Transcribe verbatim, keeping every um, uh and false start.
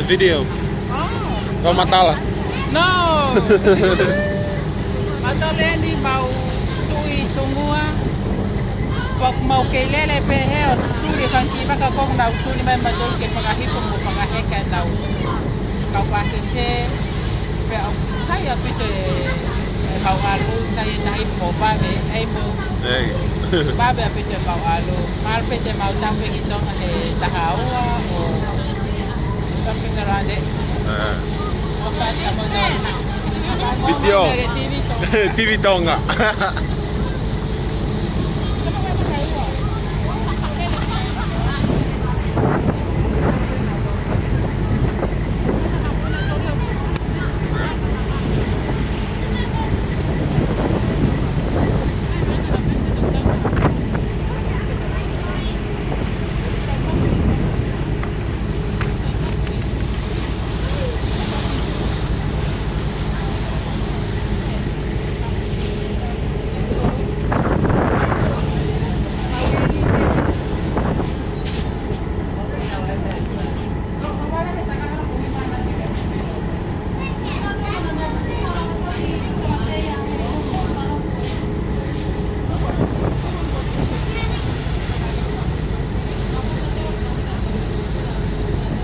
Video. Kau matala. No. Matala ni mau tui tungua. Pok mau kei lele pē he ʻo tuli fanga kiʻi vaka ko ē naʻa ku tuli mai mautolu ke fakahifo mo fakaheka ʻenau kau pasese. Pea ʻoku sai ʻaupito e, e mau ʻalu, sai e tahi mo vave, ʻai mo Ei. Vave ʻaupito e mau ʻalu. Mahalo pē te mau tau pē ki Tonga he taha ua ʻo something around it. ʻE. ʻO fai ʻa mau tau. Video. T V Tonga. T V Tonga.